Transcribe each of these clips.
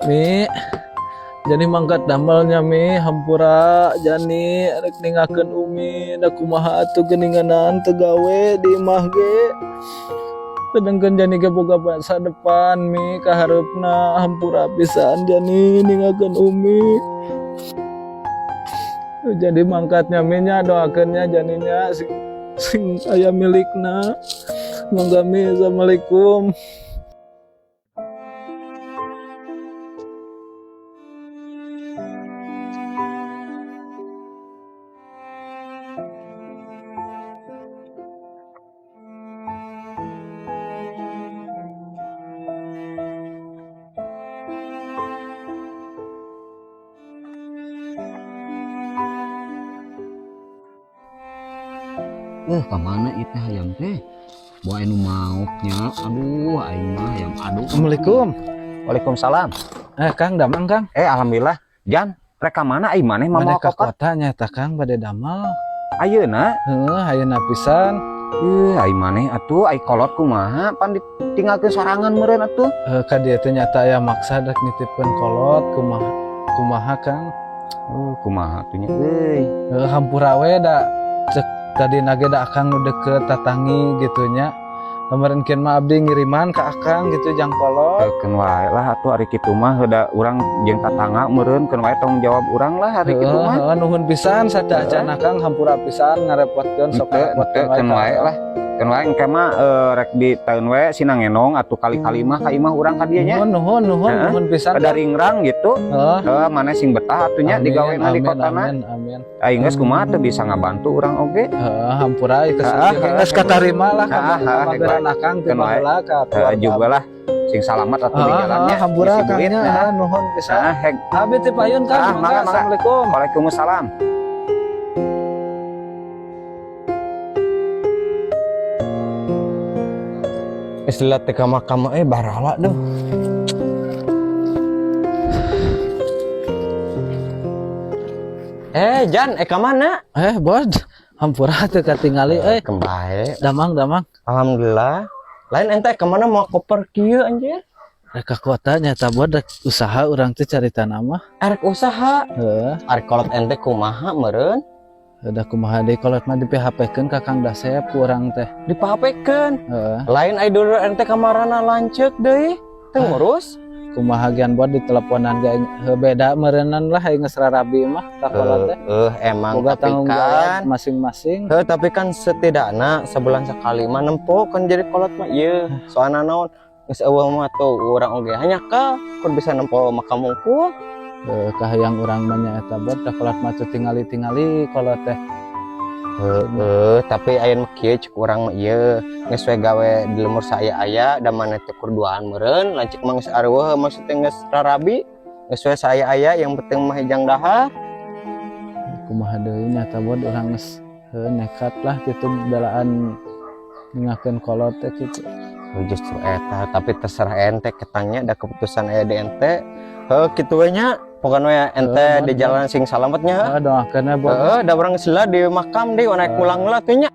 Mi, Jani mangkat damelnya, Mi. Hampura, Jani, rek ningakeun Umi. Da kumaha atuh, geuninganan teu gawe di imah ge. Sedangkan Jani ge boga masa depan, Mi, kahareupna. Hampura pisan, Jani, ningakeun Umi. Jadi mangkatnya, Mi, nya. Doakeunnya janinya sing, sing aya milikna. Mangga, Mi. Assalamualaikum. Kemana itu hayam teh? Bawa anu maoknya. Aduh, aing mah hayam, aduh. Assalamualaikum. Waalaikumsalam. Eh, Kang, damang, Kang? Eh, alhamdulillah. Jan, rek ka mana ai maneh Mana mamawa ka koper? kota nya eta, Kang, bade damel. Ayeuna? Heeh, ayeuna pisan. Eh, ai maneh atuh, ai kolot kumaha? Pan ditinggalkeun sorangan meureun atuh. Heuh, ka dieu teh nyata aya maksa rek nitipkeun kolot. Kumaha kumaha, Kang? Oh, kumaha atuh nya euy. Heuh, hampura we, da cek tadi nage da Akang nu deket tatangi gitu nya. Kemarin kieu mah abdi ngiriman ka Akang gitu jang kolot. Keun wae lah atuh, ari kitu mah da urang jeung tatangga meureun, keun wae tanggung jawab urang lah ari kitu mah. Heeh, nuhun pisan sadacana, Kang. Hampura pisan ngarepotkeun, sok Henteu, ngarepotkeun henteu, keun ka wae Akang. lah. Keun wae, engke mah rek di taun we sinangenong atuh, kali-kali mah ka imah urang ka dieu nya. Nuhun, nuhun, nuhun, Heeh. nuhun pisan. Pada ringrang gitu. Heeh. Heuh, maneh sing betah atuh nya Amin, digawena di amin, kotana. amin, amin. Aing geus kumaha teu bisa ngabantu urang oge. Heeh, hampura ieu Heeh, heeh, geus katarima lah Heeh, heeh, kamageran Akang ti Keun wae. baheula ka Heeh, keluarga. juga lah, sing salamat atuh di Heeh, jalannya. heeh, hampura Bisi Kang duit, nya, nah. heeh, nuhun pisan. Heeh, heg. Abi ti payun, Kang, Ah, mangga. mangga, mangga. Assalamualaikum. Waalaikumsalam. Istilah teh ka makam eh barala duh. Eh, Jan, ka mana? Eh, Bod, hampura teu katingali euy. Kembae. Damang, damang? Alhamdulillah. Lain ente kemana mawa koper kieu, anjir? Rek ka kota nyata, Bod, rek usaha urang teh carita nama. Arek usaha. Heeh. Arek kolot ente kumaha meureun? Udah kumaha deui, kolot mah di PHP-keun ka Kang Dasep ku urang teh. Di PHP-keun. Heeh. Lain ai dulur ente kamarana lanceuk deui. Teu ngurus. Kumaha gian, Bod, di teleponan ge heuh beda meureunnan lah, aing geus rarabi mah ka kolot teh. Eh, emang Boga tapi tanggung jawab kan masing-masing. Heuh, tapi kan setidaknya sebulan sekali mah nempo kan jadi kolot mah ieu. Soalna naon, geus euweuh mah tuh urang oge hanya ka kur bisa nempo makam hungkul. Heuh, kahayang urang mah nya eta, Bod, ka kolot mah tuh tingali-tingali kolot teh. Heeh, tapi aya mah kieu cek urang mah ieu, geus we gawe di lemur saaya-aya, da maneh teh kur duaan meureun, lanceuk mah geus areuweuh, maksudnya geus rarabi, geus we saaya-aya, yang penting mah hijang dahar. Kumaha deui nya ta, Bod, urang geus heuh nekat lah gitu belaan ningakeun kolot teh gitu. Oh, justru eta, tapi terserah ente ketangnya, da keputusan aya di ente. Heuh, kitu we nya, pokoknya we ente Heuh, di jalan sing salametnya. Heeh, doakeun we, Bod. Heeh, da urang geus lah di makam deui, naik pulang lah tuh nya.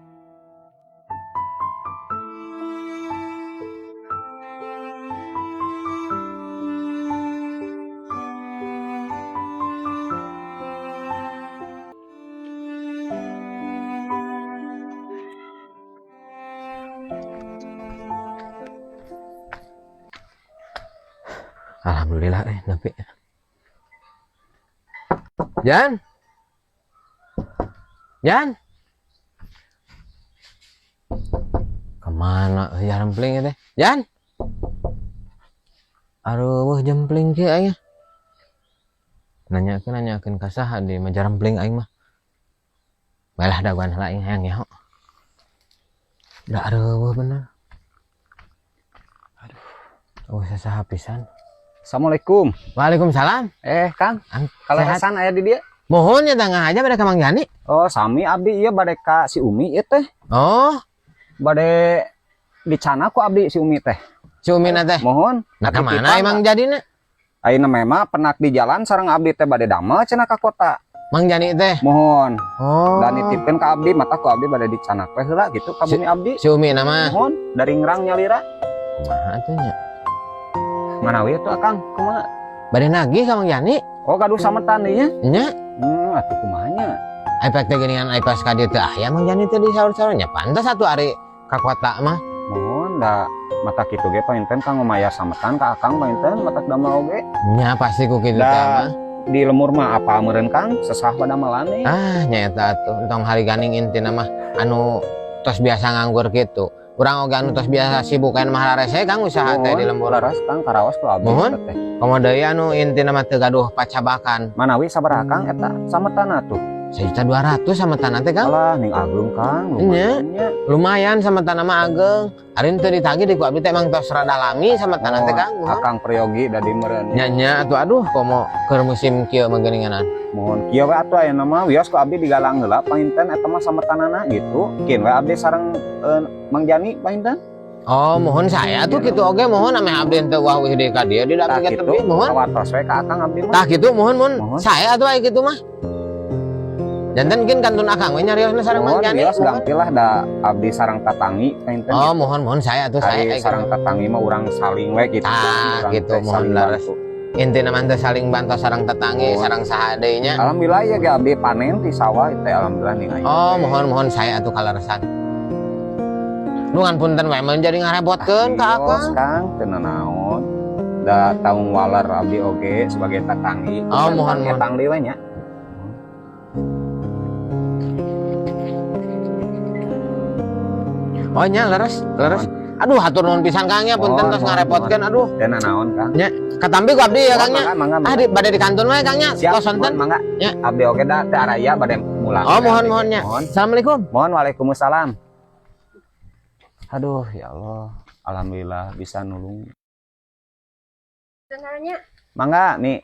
Alhamdulillah, eh, nepi. Jan. Jan. Kemana jempling teh? Jan. Aduh, jempling kieu aing. Nanyakeun nanyakeun ka saha di mah jarempling aing mah. Balah, dagoan heula aing, hayang nyaho. Da areuweuh bener. Aduh. Oh, sasaha pisan. Assalamualaikum. Waalaikumsalam. Eh, Kang, Ang, kalau sehat? Hasan aya di dieu? Mohon ya, tangga aja pada ka Mang Jani. Oh, sami, abdi ieu bade ka si Umi ieu teh. Oh, Bade dicandak ku abdi si Umi teh. Si Umi na teh. Mohon. Nah, Abdi kemana titipang, emang jadina? Ayeuna mah penak di jalan sareng abdi teh bade damel cenah ka kota. Mang Jani teh. Mohon. Oh. Dan nitipkeun ka abdi, mata ku abdi bade dicandak we heula gitu ka bumi abdi. Si Umi nama. Mohon dari ngerang nyalira. Kumaha atuh nya? Mana we tuh, Akang? Kumaha? Bade nagih ka Mang Yani. Oh, gaduh sametan deui nya. Nya. Atuh kumaha nya? Ai pek teh geuningan ai pas ka dieu teh aya Mang Yani teh di saur-saur nya pantas atuh ari ka kota mah. Mohon da mata kitu ge panginten kanggo mayar sametan ka Akang panginten matak damel oge. Nya pasti ku kitu teh Da mah. di lemur mah apa meureun, Kang, sesah padamelan nih. Ah, nya eta atuh entong hari ganing intina mah anu tos biasa nganggur kitu. Urang oge anu tos biasa sibuk kan mah rese, Kang, usaha teh di lembur. Leres, Kang, karaos ku abdi Mohon. Eta teh. Komo deui anu intina mah teu gaduh pacabakan. Manawi sabaraha, Kang, eta sametan atuh? 1.200.000 sametan teh, Kang. Alah, ning ageung, Kang, lumayan nya. Lumayan sametan mah ageung. Ari teu ditagih di ku abdi teh emang tos rada lami sametan teh, Kang. Mohon. Akang peryogi da di meureun. Nya nya atuh, aduh, komo keur musim kieu mah geuninganan. Mohon kieu we atuh, ayeuna mah wios ku abdi digalang heula panginten eta mah sametanana gitu. Kin we abdi sareng Mang Jani panginten. Oh, mohon saya tuh kitu oge mohon ameh abdi teu wah wih deui ka dieu di Tah abdi kitu tebih mohon. Kawatos we ka Akang abdi mah. Tah kitu, mohon mohon. Mohon. Saya atuh aya kitu mah. Janten mungkin kantun Akang we nyariosna sareng Mang Mohon Jani. wios Mohon. gampil lah da abdi sareng tatangi panginten. Oh, mohon mohon saya tuh saya Ari kayak sareng gitu. tatangi mah urang saling we gitu. Tah, Urang gitu, teh mohon saling leres. bantu. Intina mah teh saling bantu sareng tetangi, Mohon. Sareng saha deui nya. Alhamdulillah ya ge abdi panen di sawah teh, alhamdulillah nih aya. Oh, mohon mohon saya atuh kaleresan. Nungan punten we mun jadi ngarepotkeun ka Wios, Akang. Kang, teu nanaon. Da tanggung waler abdi oge sebagai tatangi. Oh, mohon, mohon. Etang deui we nya. Oh nya, leres, leres. Aduh, hatur nuhun pisan, Kang, nya, punten Mohon, tos mohon, ngarepotkeun, aduh. Teu nanaon, Kang. Nya, katampi ku abdi ya, Kang, nya. Mangga, mangga, Ah, mangga. di bade di kantun we, Kang, nya. Siap, Tos sonten. mohon, mangga. Ya. Abdi oge da teu araya bade mulang. Oh, mohon mohon nya. Mohon. Assalamualaikum. Mohon, waalaikumsalam. Aduh, ya Allah. Alhamdulillah bisa nulung. Sebenarnya Mangga nih.